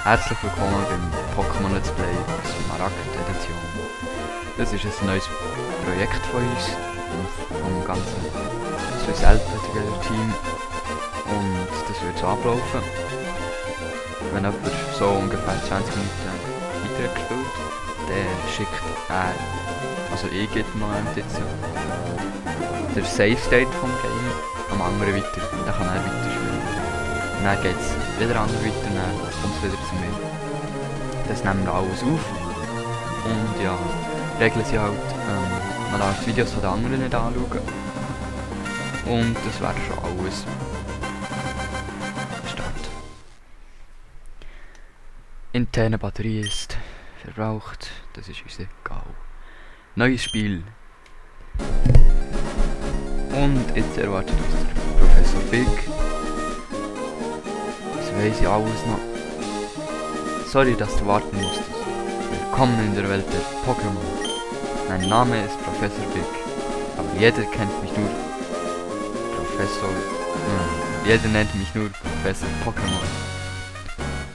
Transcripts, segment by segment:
Herzlich willkommen beim Pokémon Let's Play Smaragd Edition. Das ist ein neues Projekt von uns und vom ganzen Swiss Alpha Team und das wird so ablaufen. Wenn jemand so ungefähr 20 Minuten weitergespielt, der schickt also ich gebe mal jetzt der Save State vom Game am anderen weiter, dann kann er weiterspielen. Und dann geht es wieder an weiter, dann kommt es wieder zu mir. Das nehmen wir alles auf. Und ja, die Regeln sind halt, man darf die Videos von den anderen nicht anschauen. Und das wäre schon alles. Start. Interne Batterie ist verbraucht, das ist uns egal. Neues Spiel. Und jetzt erwartet uns der Professor Big. Weiss ich alles noch. Sorry, dass du warten musstest. Willkommen in der Welt der Pokémon. Mein Name ist Professor Big, aber jeder kennt mich nur jeder nennt mich nur Professor Pokémon.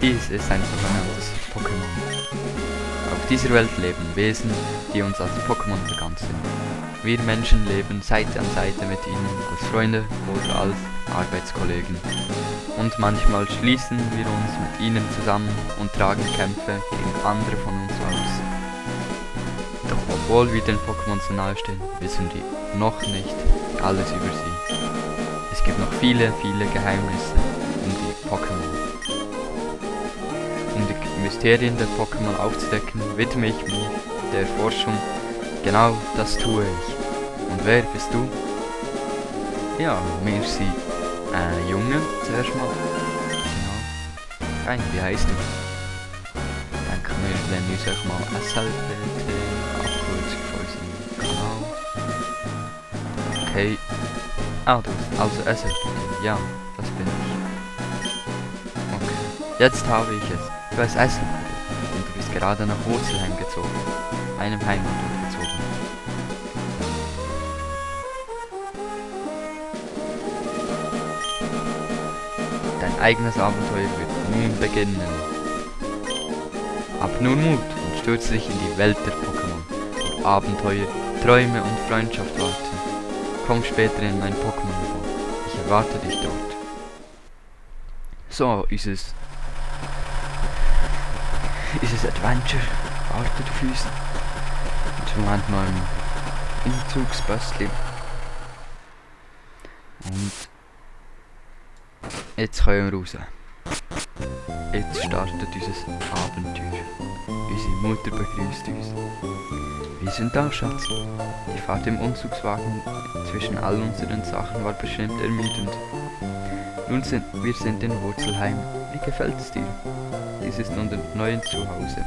Dies ist ein sogenanntes Pokémon. Auf dieser Welt leben Wesen, die uns als Pokémon bekannt sind. Wir Menschen leben Seite an Seite mit ihnen als Freunde oder als Arbeitskollegen. Und manchmal schließen wir uns mit ihnen zusammen und tragen Kämpfe gegen andere von uns aus. Doch obwohl wir den Pokémon so nahe stehen, wissen wir noch nicht alles über sie. Es gibt noch viele, viele Geheimnisse um die Pokémon. Um die Mysterien der Pokémon aufzudecken, widme ich mich der Forschung. Genau das tue ich. Und wer bist du? Ja, wir sind Junge, zuerst mal. Genau. Fein, wie heisst du? Denken wir, nennen uns euch mal SLPT, Abkürzung von unserem Kanal. Okay. Ah, du bist also SLPT, ja, das bin ich. Okay, jetzt habe ich es. Du heißt SLPT und du bist gerade nach Wurzelheim gezogen, meinem Heimatort gezogen. Dein eigenes Abenteuer wird nun beginnen. Hab nun Mut und stürze dich in die Welt der Pokémon, wo Abenteuer, Träume und Freundschaft warten. Komm später in mein Pokémon-Labor. Ich erwarte dich dort. So, dieses Adventure wartet auf uns. Und wir haben noch ein Umzugsbösschen. Und jetzt können wir raus. Jetzt startet unser Abenteuer. Unsere Mutter begrüßt uns. Wir sind da, Schatz. Die Fahrt im Umzugswagen zwischen all unseren Sachen war bestimmt ermüdend. Nun sind wir in Wurzelheim. Wie gefällt es dir? Dies ist unser neues Zuhause.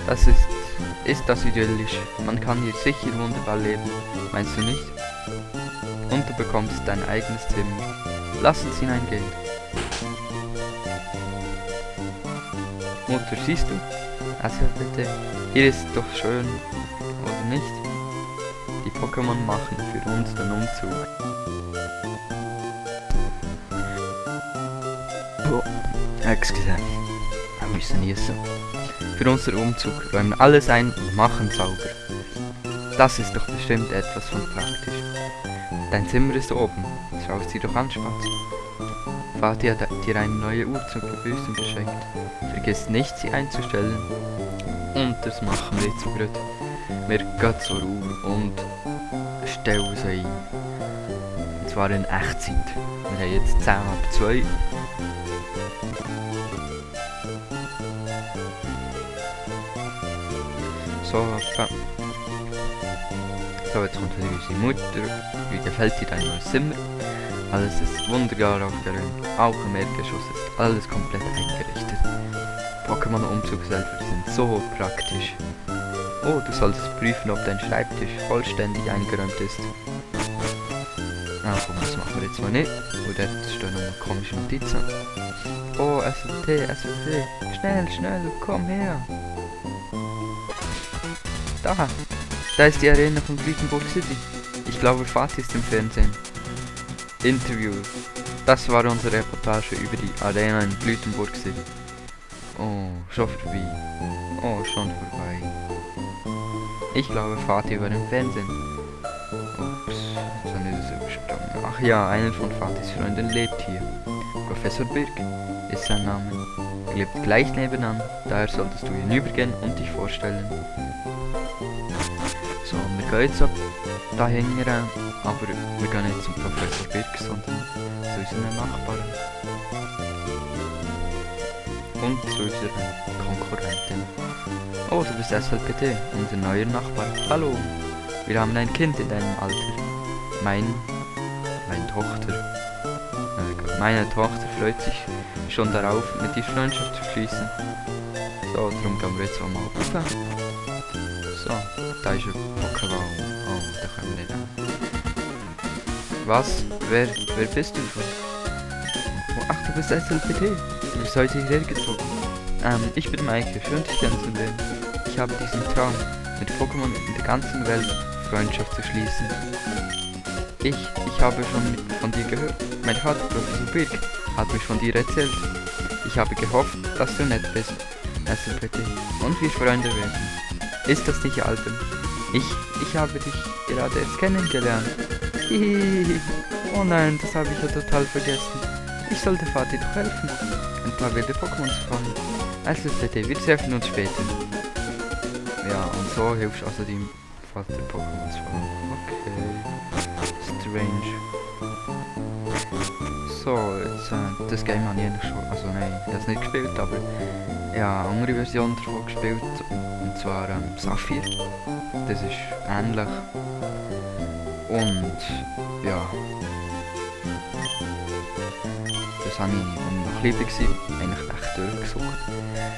Das ist das idyllisch. Man kann hier sicher wunderbar leben. Meinst du nicht? Und du bekommst dein eigenes Zimmer. Lass uns hineingehen. Mutter, siehst du? Also bitte, hier ist doch schön, oder nicht? Die Pokémon machen für uns den Umzug. Oh, excuse, wir müssen niesen. Für unseren Umzug räumen alles ein und machen sauber. Das ist doch bestimmt etwas von praktisch. Dein Zimmer ist oben. Schau es dir doch an, Spatz. Vati hat dir eine neue Uhr zur Begrüßung geschenkt. Vergiss nicht, sie einzustellen. Und das machen wir jetzt gerade. Wir gehen zur Uhr und stellen sie ein. Und zwar in Echtzeit. Wir haben jetzt 10:02. So, jetzt kommt wieder unsere Mutter. Wie gefällt dir dein neues Zimmer? Alles ist wunderbar aufgeräumt. Auch im Erdgeschoss ist alles komplett eingerichtet. Pokémon-Umzugshilfen sind so praktisch. Oh, du solltest prüfen, ob dein Schreibtisch vollständig eingeräumt ist. Ah, komm, das machen wir jetzt mal nicht. Und dort stehen noch komische Notizen. Oh, SLT, schnell, komm her. Da ist die Arena von Blütenburg City. Ich glaube, Vati ist im Fernsehen. Interview. Das war unsere Reportage über die Arena in Blütenburg City. Oh, schon vorbei. Oh, schon vorbei. Ich glaube, Fatih war im Fernsehen. Ups, jetzt habe ich das übersprungen. Ach ja, einer von Fatihs Freunden lebt hier. Professor Birk ist sein Name. Er lebt gleich nebenan, daher solltest du hinübergehen und dich vorstellen. So, wir gehen jetzt da hinten, aber wir gehen nicht zum Professor Birk, sondern zu unseren Nachbarn. Und zu unserer Konkurrentin. Oh, du bist SLPT, unser neuer Nachbar. Hallo, wir haben ein Kind in deinem Alter. Meine Tochter freut sich schon darauf, mit dir Freundschaft zu schließen. So, darum gehen wir jetzt auch mal rauf. So, da ist ein Pokéball. Oh, da können wir nicht hin. Was? Wer bist du? Oh, ach, du bist SLPT. Du bist heute hierher gezogen. Ich bin Maike, schön dich kennenzulernen. Ich habe diesen Traum, mit Pokémon in der ganzen Welt Freundschaft zu schließen. Ich habe schon von dir gehört. Mein Vater, Professor Birk, hat mich von dir erzählt. Ich habe gehofft, dass du nett bist, SLPT, und wir Freunde werden. Ist das nicht Albin? Ich habe dich gerade erst kennengelernt. Hihihihi. Oh nein, das habe ich ja total vergessen. Ich sollte Fatih doch helfen, ein paar wilde Pokémon zu fangen. SLPT, wir treffen uns später. Ja, und so hilfst du also dem Vater Pokémon zu fangen. Okay. Strange. So, jetzt, das Game habe ich eigentlich schon, also nein, ich habe es nicht gespielt, aber ja, eine andere Version davon gespielt, und zwar Saphir. Das ist ähnlich. Und ja, das habe ich, als ich noch klein war, eigentlich echt durchgesucht.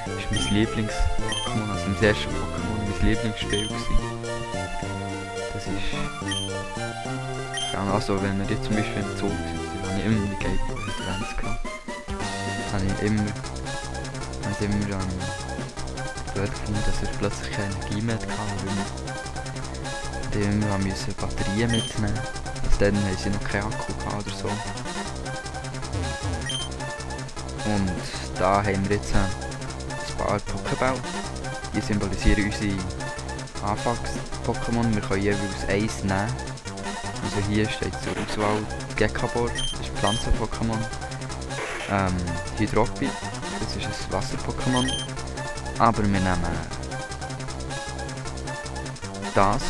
Das ist mein Lieblings-Pokémon, also das erste Pokémon, mein Lieblingsspiel gewesen. Das ist... Ja, also wenn wir jetzt zum Beispiel im Zug sind, dann habe ich immer die Game Boy Advance gehabt. Habe ich immer blöd gefunden, dass ich plötzlich keine Energie mehr hatte, weil wir immer mussten Batterien mitnehmen. Also dann haben sie noch keinen Akku gehabt oder so. Und da haben wir jetzt ein paar Pokéball. Die symbolisieren unsere Anfangs-Pokémon. Wir können jeweils eins nehmen. Also hier steht zur Auswahl Gekabor, das ist Pflanzen-Pokémon. Hydropi, das ist ein Wasser-Pokémon. Aber wir nehmen das,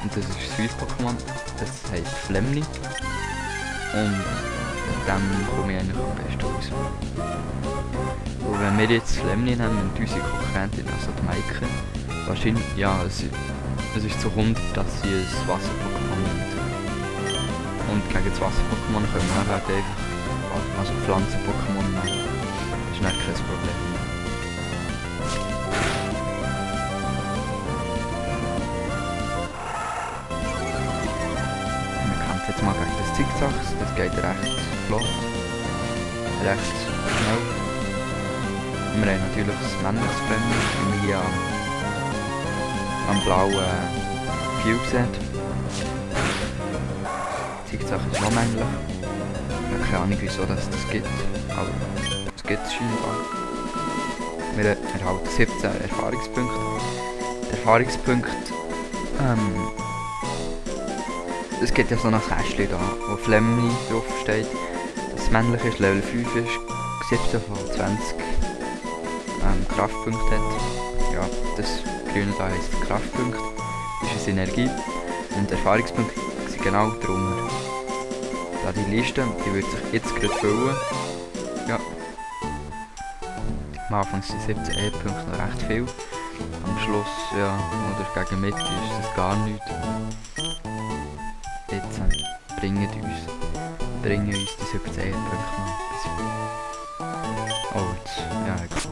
und das ist ein Feuer-Pokémon, das heisst Flemni. Und dann komme ich eigentlich am besten aus. Und wenn wir jetzt Flemni nehmen und unsere Konkurrentin, also die Maike, wahrscheinlich, ja, es ist zu 100, dass sie ein Wasser-Pokémon nimmt. Und gegen das Wasser-Pokémon können wir nachher einfach, also Pflanzen-Pokémon nehmen. Das ist nicht kein Problem. Wir kämpfen jetzt mal gegen das Zickzack, das geht recht flott. Recht schnell. Wir haben natürlich das männliches Fremde, wie wir hier am blauen View sehen. Zickzack ist noch männlich. Ich habe keine Ahnung wieso das gibt, aber es gibt es scheinbar. Wir erhalten 17 Erfahrungspunkte. Die Erfahrungspunkte, es gibt ja so ein Kästchen da, wo Flemmi drauf steht. Das männliche ist Level 5 ist, 17 von 20 Kraftpunkte hat. Ja, das grüne da heisst Kraftpunkt, das ist Energie. Und Erfahrungspunkte sind genau drunter. Da die Liste, die wird sich jetzt gerade füllen. Ja. Am Anfang sind 17 E-Punkte noch recht viel. Am Schluss, ja, oder gegen Mitte ist das gar nichts. Jetzt bringen uns die 17 E-Punkte noch. Oh, jetzt, ja, egal.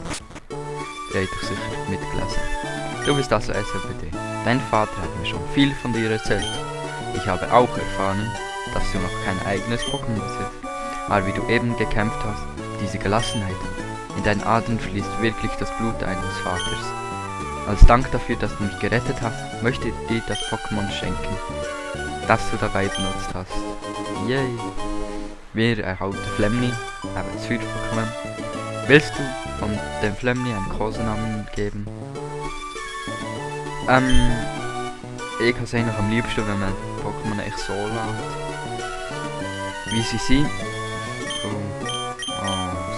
Ihr habt doch sicher mitgelesen. Du bist also SLPT. Dein Vater hat mir schon viel von dir erzählt. Ich habe auch erfahren, dass du noch kein eigenes Pokémon besitzt. Aber wie du eben gekämpft hast, diese Gelassenheit. In deinen Adern fließt wirklich das Blut deines Vaters. Als Dank dafür, dass du mich gerettet hast, möchte ich dir das Pokémon schenken, das du dabei benutzt hast. Yay! Wir erhalten Flemmi, aber das Feuer-Pokémon. Willst du von dem Flemni einen Kosenamen geben. Ich habe es eigentlich am liebsten, wenn man Pokémon echt so lässt, wie sie sind.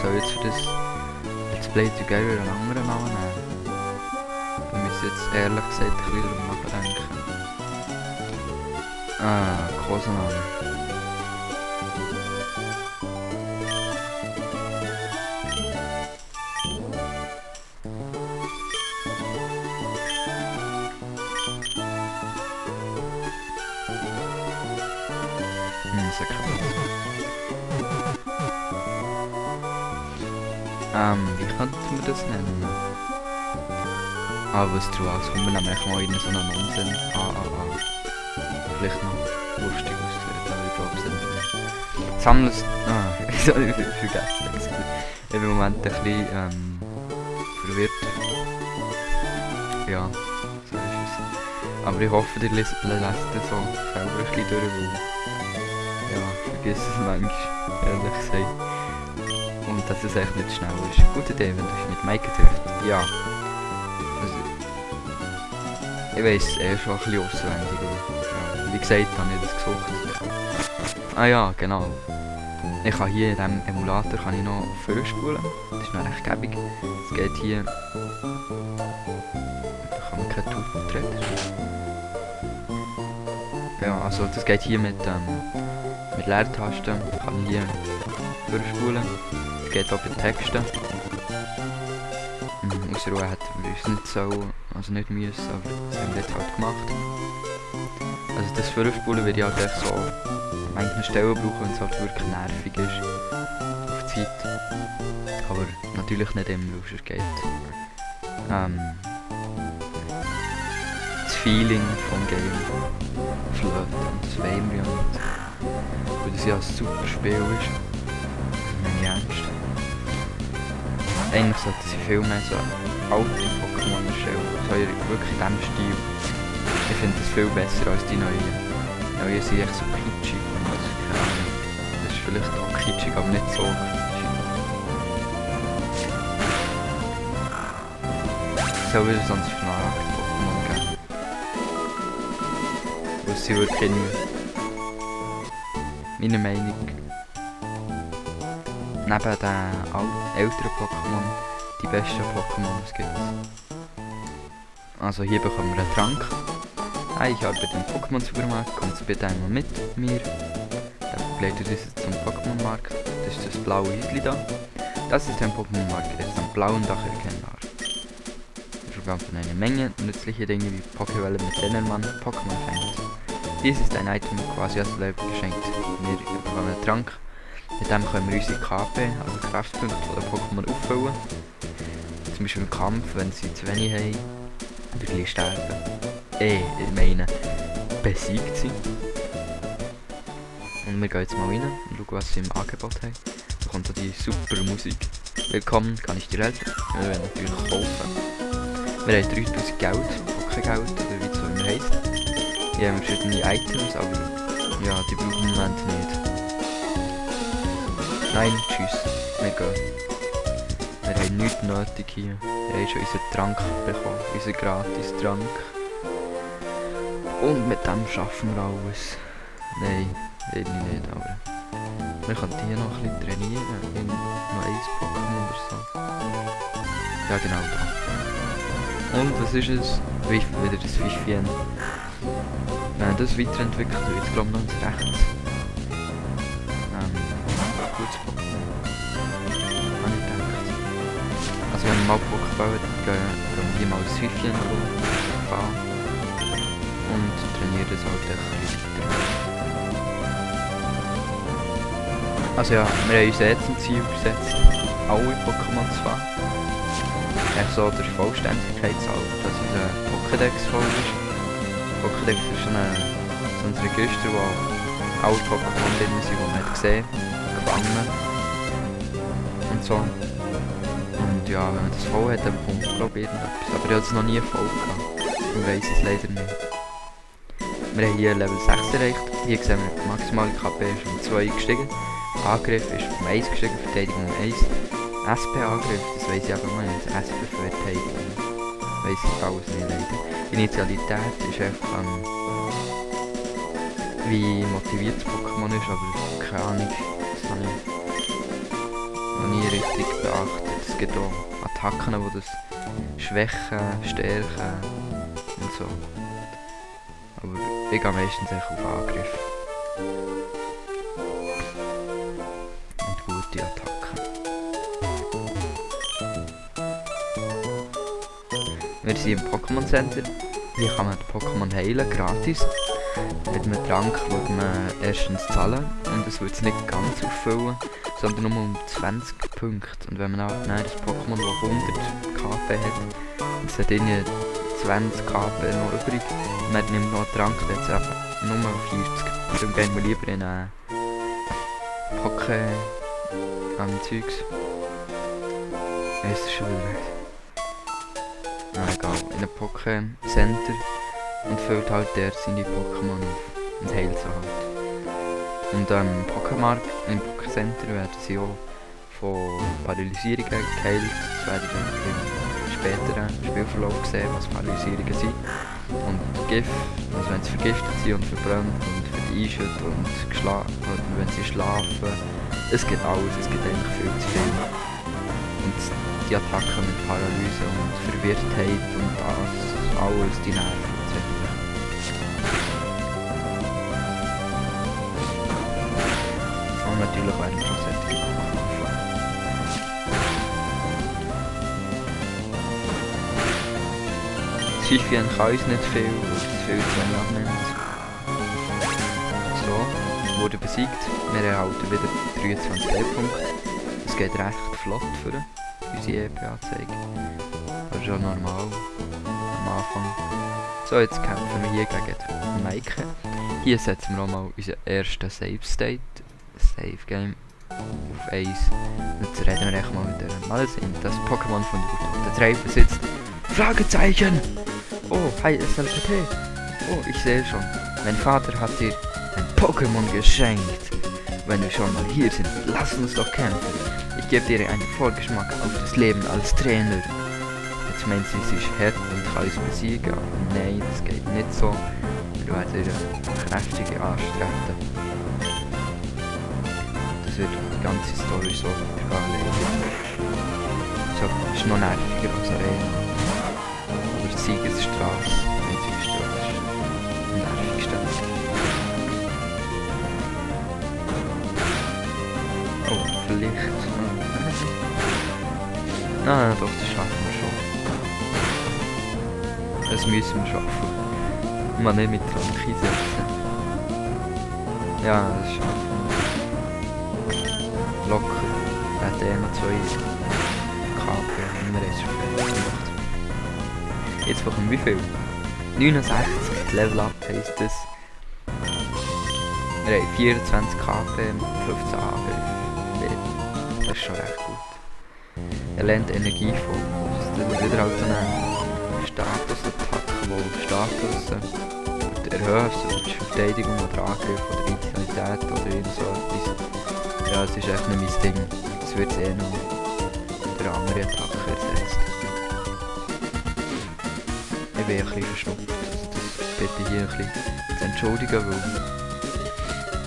Soll jetzt für das Let's Play Together einen anderen Namen nehmen? Ich muss jetzt ehrlich gesagt ein bisschen darüber nachdenken. Kosenamen. Wie könnte man das nennen? Was drauf kommt, wir nämlich mal in so einen Nonsens. Vielleicht noch lustig ausgehört, aber ich glaube es nicht. Sammeln. Ich habe vergessen. Ich bin im Moment ein bisschen verwirrt. Ja, so ist es. Aber ich hoffe, ihr lest das so selber ein bisschen durch, weil ja, vergiss es manchmal, ehrlich gesagt. Und dass es echt nicht schnell ist. Gute Idee, wenn du dich mit Mike triffst. Ja. Also, ich weiss schon ein bisschen auswendig. Ja. Wie gesagt, habe ich das gesucht. Ja, genau. Ich kann hier in diesem Emulator noch vorspulen. Das ist noch recht gäbig. Es geht hier... Da kann man kein Tutorial. Ja, also das geht hier mit Leertasten. Ich kann hier vorspulen. Geht auch bei Texten. Aus Ruhe hätten wir uns nicht so, also nicht müssen, aber das haben wir jetzt halt gemacht. Also das Vorspulen würde ich halt echt so an manchen Stellen brauchen, wenn es halt wirklich nervig ist. Auf die Zeit. Aber natürlich nicht immer, weil es geht. Das Feeling vom Game flöten und das wollen wir ja nicht. Weil das ja ein super Spiel ist. Meine Ernst. Eigentlich sollten sie viel mehr so alte Pokémon erstellen. So wirklich in diesem Stil. Ich finde das viel besser als die neuen. Die neuen sind echt so kitschig. Also, keine Ahnung. Das ist vielleicht auch kitschig, aber nicht so kitschig. Es soll wieder sonst Schnarcht-Pokémon geben. Weil sie wirklich meiner Meinung neben den älteren Pokémon die besten Pokémon, die es gibt. Also hier bekommen wir einen Trank. Ich arbeite im Pokémon-Supermarkt, kommt bitte einmal mit mir. Der begleitet uns zum Pokémon-Markt. Das ist das blaue Häuschen da. Das ist ein Pokémon-Markt, er ist am blauen Dach erkennbar. Wir verkaufen eine Menge nützliche Dinge wie Pokébälle, mit denen man Pokémon fängt. Dies ist ein Item quasi als Level geschenkt. Wir bekommen einen Trank. Mit dem können wir unsere KP, also Kraftpunkte der Pokémon auffüllen. Zum Beispiel im Kampf, wenn sie zu wenig haben, wirklich sterben. Ich meine, besiegt sind. Und wir gehen jetzt mal rein und schauen, was sie im Angebot haben. Da kommt so die super Musik. Willkommen, kann ich dir helfen? Wir werden natürlich kaufen. Wir haben 3000 Geld, Pokégeld, oder wie es so immer heisst. Hier haben wir verschiedene Items, aber ja, die brauchen wir im Moment nicht. Nein, tschüss, wir gehen. Wir haben nichts nötig hier. Wir haben schon unseren Trank bekommen, unseren Gratis-Trank. Und mit dem schaffen wir alles. Nein, irgendwie nicht, aber... Wir können hier noch ein bisschen trainieren, in noch ein Pokémon oder so. Ja genau, da. Und was ist es? Wieder das Fischchen. Wenn das weiterentwickelt wird, ich glaube noch ins Rechts. Gutes Pokémon. Habe ich gedacht. Also wenn wir mal Pokéball gehen wir hier mal das Fischchen fahren. Und trainieren das halt ein bisschen weiter. Also ja, wir haben uns jetzt ein Ziel gesetzt, alle Pokémon zu fangen. So der Vollständigkeit halber, dass unser Pokédex voll ist. Pokédex ist so ein Register, wo alle Pokémon drin sind, die man hat gesehen, gefangen und so. Und ja, wenn man das voll hat, dann bekommt man glaube ich irgendetwas. Aber ich habe es noch nie voll gehabt. Ich weiss es leider nicht. Wir haben hier Level 6 erreicht. Hier sehen wir, die maximale KP ist um 2 gestiegen. Angriff ist um 1 gestiegen, Verteidigung um 1. SP-Angriff, das weiss ich aber noch nicht. SP für Verteidigung. Weiss ich alles nicht leider. Initialität ist einfach wie motiviert das Pokémon ist, aber keine Ahnung, das habe ich noch nie richtig beachtet. Es gibt auch Attacken, die das schwächen, stärken und so. Aber ich gehe meistens echt auf Angriff. Und gute Attacken. Wir sind im Pokémon Center. Hier kann man die Pokémon heilen, gratis. Mit einem Trank würde man erstens zahlen und es würde es nicht ganz auffüllen, sondern nur um 20 Punkte. Und wenn man dann das Pokémon, das 100 KP hat, es hat irgendwie 20 KP noch übrig, und man nimmt noch einen Trank, dann hat es eben nur 40. Darum gehen wir lieber in einen Zeugs. Ist schon wieder weg. Egal, in einem Pokémon Center und füllt halt der seine Pokémon auf und heilt sie halt. Und im Pokécenter werden sie auch von Paralysierungen geheilt. Das werden wir im späteren Spielverlauf sehen, was Paralysierungen sind. Und Gift, also wenn sie vergiftet sind und verbrannt und einschüttet und geschlafen, oder wenn sie schlafen. Es gibt alles, es gibt eigentlich viel zu viel. Und die Attacken mit Paralyse und Verwirrtheit und das alles, die Nerven ziemlich. Und natürlich werden wir auch solche anfangen. Schiffchen kann uns nicht viel, weil es viel zu wenig abnimmt. So, wurde besiegt. Wir erhalten wieder 23 E-Punkte. Es geht recht flott für unsere EP-Anzeige. Das ist schon normal am Anfang. So, jetzt kämpfen wir hier gegen Maike. Hier setzen wir auch mal unseren ersten Save Game auf 1. Jetzt reden wir echt mal mit der Malzin. Das Pokémon von der Treib besitzt. Fragezeichen! Oh, hi SLPT. Oh, ich sehe schon. Mein Vater hat dir ein Pokémon geschenkt. Wenn wir schon mal hier sind, lass uns doch kämpfen. Ich gebe dir einen Vorgeschmack auf das Leben als Trainer. Jetzt meint sie ist hart und kann uns besiegen. Aber nein, das geht nicht so. Wir werden ihr kräftige anstreben. Das wird die ganze Story so weitergehen. So, ist noch nerviger als Arena. Aber die Siegesstraße, die Siegesstraße ist am nervigsten. Oh, vielleicht. Ah, doch, das schaffen wir schon. Das müssen wir schaffen. Man nicht mit Trank einsetzen. Ja, das schaffen wir. Locker. Er hat noch 2 KP, wenn wir jetzt schon fertig gemacht. Jetzt bekommen wir wie viel? 69 Level Up heisst das. Wir haben 24 KP, 15 Angriff. Das ist schon recht gut. Er lernt Energiefokus. Das ist wieder halt so eine Statusattacke, die Status erhöht, zum Beispiel Verteidigung oder Angriff oder Vitalität oder irgend so etwas. Ja, es ist echt nicht mein Ding. Es wird eh noch durch andere Attacke ersetzt. Ich bin ein bisschen verschnupft. Das bitte hier ein bisschen zu entschuldigen, weil...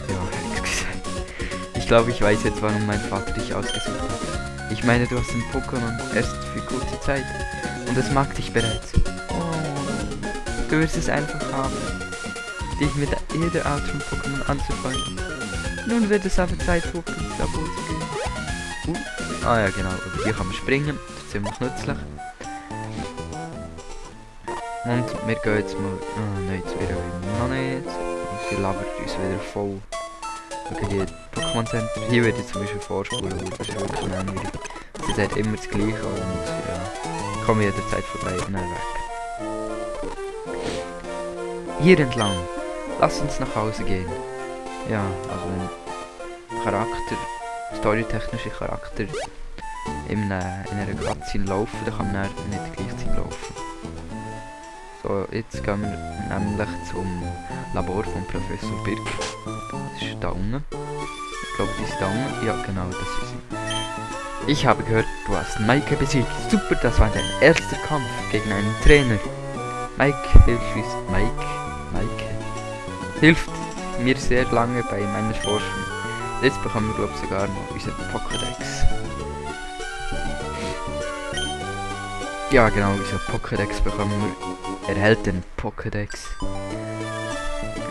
Ja, gesagt. Ich glaube, ich weiß jetzt, warum mein Vater dich ausgesucht hat. Ich meine, du hast ein Pokémon erst für kurze Zeit und es mag dich bereits. Oh, du wirst es einfach haben, dich mit jeder Art von Pokémon anzufreunden. Nun wird es aber Zeit, hoch ins Labor zu gehen. Ah ja, genau, über hier kann man springen, das ist ziemlich nützlich. Und wir gehen jetzt mal... Oh nein, jetzt wieder noch nicht. Sie labert uns wieder voll. Okay, hier Pokémon Center. Hier wird jetzt zum Beispiel vorspulen, das ist wirklich langweilig. Es ist immer das Gleiche und ja, ich komme jederzeit vorbei und dann weg. Hier entlang. Lass uns nach Hause gehen. Ja, also Charakter, storytechnische Charakter in einer Cutscene laufen, dann kann man nicht gleichzeitig laufen. So, jetzt gehen wir nämlich zum Labor von Professor Birk. Das ist da unten. Ich glaube, die ist da unten. Ja, genau, das ist sie. Ich habe gehört, du hast Maike besiegt. Super, das war dein erster Kampf gegen einen Trainer. Maike hilft mir sehr lange bei meiner Forschung. Jetzt bekommen wir, glaube ich, sogar noch unseren Pokédex. Ja genau, unser Pokédex bekommen wir. Erhält den Pokédex.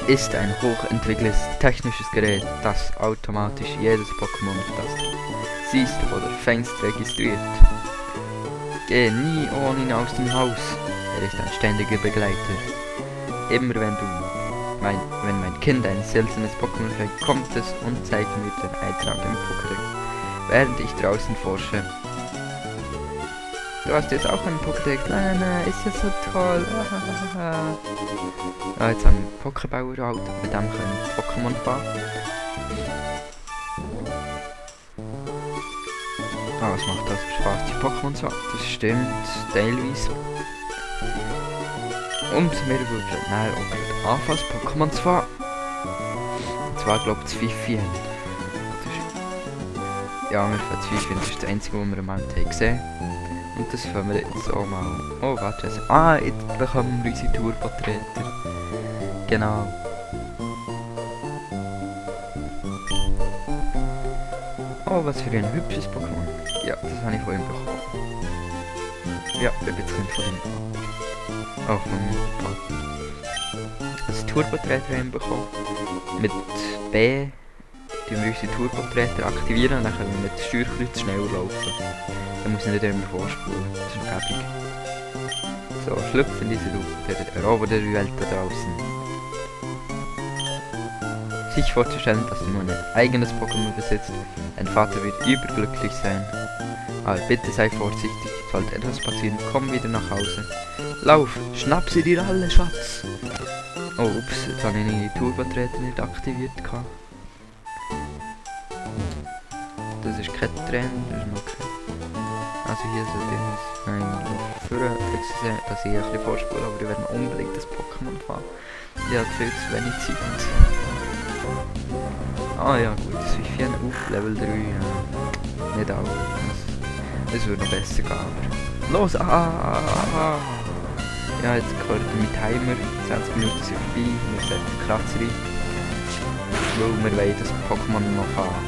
Ist ein hochentwickeltes technisches Gerät, das automatisch jedes Pokémon, das du siehst oder fängst, registriert. Geh nie ohne ihn aus dem Haus. Er ist ein ständiger Begleiter. Immer wenn mein Kind ein seltenes Pokémon fängt, kommt es und zeigt mir den Eintrag im Pokédex, während ich draußen forsche. Du hast jetzt auch einen Pokédex. Nein, ist ja so toll. Jetzt haben wir einen Pokébauer, mit dem können wir Pokémon fahren. Was macht das für Spaß, die Pokémon so? Das stimmt, teilweise. Umso mehr würde ich nachher auch anfangen, Pokémon zu fahren. Und zwar, glaube ich, das Pfeifchen. Ja, wir fahren das Pfeifchen, das ist das einzige, was wir am Moment haben gesehen. Und das fangen wir jetzt auch mal. Oh, warte. Jetzt bekommen wir unsere Turbo-Treter. Genau. Oh, was für ein hübsches Pokémon. Ja, das habe ich von ihm bekommen. Ja, ich bin jetzt von ihm. Oh, von mir. Das Turbo-Treter haben wir bekommen. Mit B tun wir unsere Turbo-Treter aktivieren und dann können wir mit Steuerkreuz schneller laufen. Dann muss ich nicht immer vorspulen, das ist noch gäbig. So, schlüpfen diese der Roboter-Welt da draußen. Sich vorzustellen, dass du nur ein eigenes Pokémon besitzt, dein Vater wird überglücklich sein. Aber bitte sei vorsichtig, sollte etwas passieren, komm wieder nach Hause. Lauf, schnapp sie dir alle, Schatz! Oh, ups, jetzt habe ich die Turbo-Treter nicht aktiviert. Das ist kein Trainer, das ist noch kein... Also hier sollte ich eigentlich führen, dass ich ein bisschen vorspule, aber ich werde unbedingt das Pokémon fahren. Ich habe viel zu wenig Zeit. Ja gut, das ist wie ein auf Level 3. Nicht auch. Es würde noch besser gehen, aber... Los! Ja, jetzt gehört mein Timer. 20 Minuten sind vorbei, wir setzen Kratzer rein. Weil wir wollen das Pokémon noch fahren.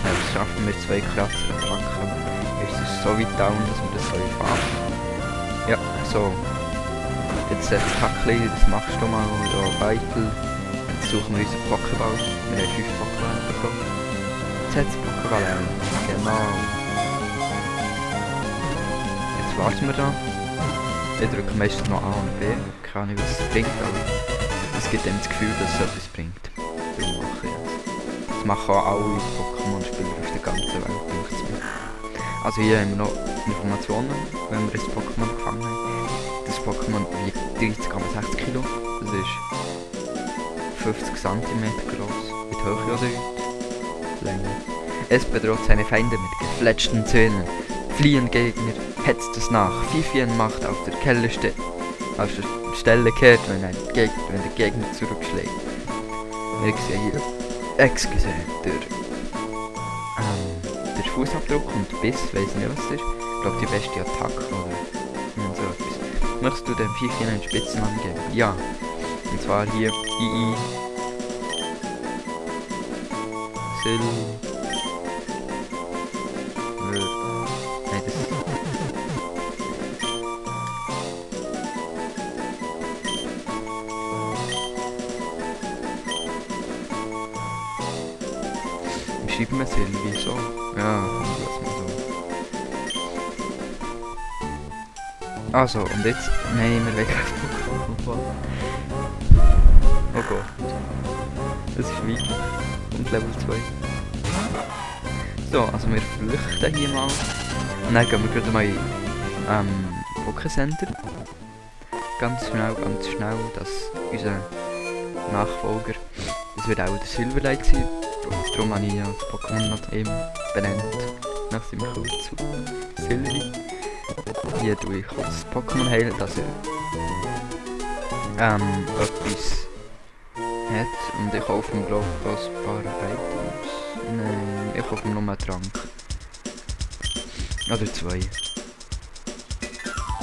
Jetzt schaffen wir 2 Kratzer zu packen. Ist es so weit down, dass wir das fahren können. Ja, so. Jetzt setzt Tackli, das machst du mal, oder Beitel. Jetzt suchen wir unseren Pokéball. Wir haben 5 Pokéball bekommen. Jetzt setzt Pokéball ein. Genau. Jetzt warten wir da. Ich drücke meistens noch A und B. Keine Ahnung, was es bringt, aber es gibt einem das Gefühl, dass es etwas bringt. Darum mache ich jetzt. Das machen auch alle Pokémon-Spieler auf der ganzen Welt, denke ich mir. Also hier haben wir noch Informationen, wenn wir das Pokémon gefangen haben. Das Pokémon wiegt 30,6 Kilo. Das ist 50 cm groß. Mit Höhe oder weit? Länge. Es bedroht seine Feinde mit gefletschten Zähnen. Fliehen Gegner, hetzt es nach. Pfeifchen macht auf der Stelle kehrt, wenn der Gegner zurückschlägt. Wir sehen hier, der Fußabdruck und Biss, weiss nicht was es ist. Ich glaube die beste Attacke oder so etwas. Möchtest du dem Pfeifchen einen Spitznamen geben? Ja. Und zwar hier II. Sil. Nein, das ist... Wie schreibt man Silvi so? Ja, lass mal so. Also, und jetzt nehmen wir weg auf Pokémon. Oh Gott. Das ist weit. Und Level 2. So, also wir flüchten hier mal. Und dann gehen wir gerade mal in Pokécenter. Ganz schnell, dass unser Nachfolger, das wird auch der Silverlight sein. Darum habe ich ja das Pokémon nach ihm benannt. Nach seinem Kurz Silvi. Hier tue ich kurz das Pokémon heilen, dass er etwas hat. Und ich kaufe ihm, glaube ich, ein paar Items. Nein, ich kaufe ihm nur einen Trank. Oder 2.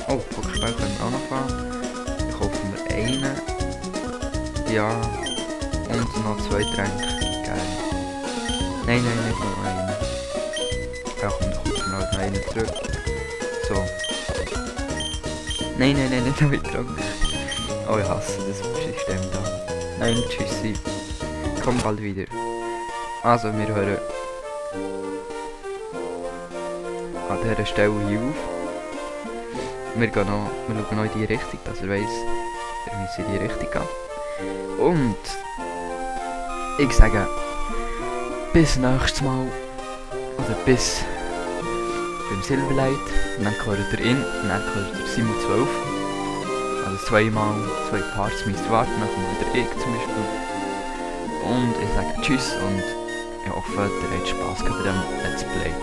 Oh, Pokerspiel können wir auch noch fahren. Ich kaufe mir einen. Ja. Und noch 2 Tränke. Geil. Nein, nicht noch einen. Ja komm, dann kommt noch einen zurück. So. Nein, nicht noch weiter. Oh, ich hasse das System da. Nein, tschüssi. Komm bald wieder. Also, wir hören an dieser Stelle hier auf. Wir schauen noch in die Richtung, dass er weiss, wir müssen in die Richtung gehen. Und ich sage, bis nächstes Mal. Oder bis beim Silverlight. Und dann gehört ihr ihn, und dann gehört ihr Simon 12. Also 2 Parts müsst warten, dann kommt wieder ich zum Beispiel. Und ich sage tschüss und ich hoffe, ihr habt Spass gehabt bei diesem Let's Play.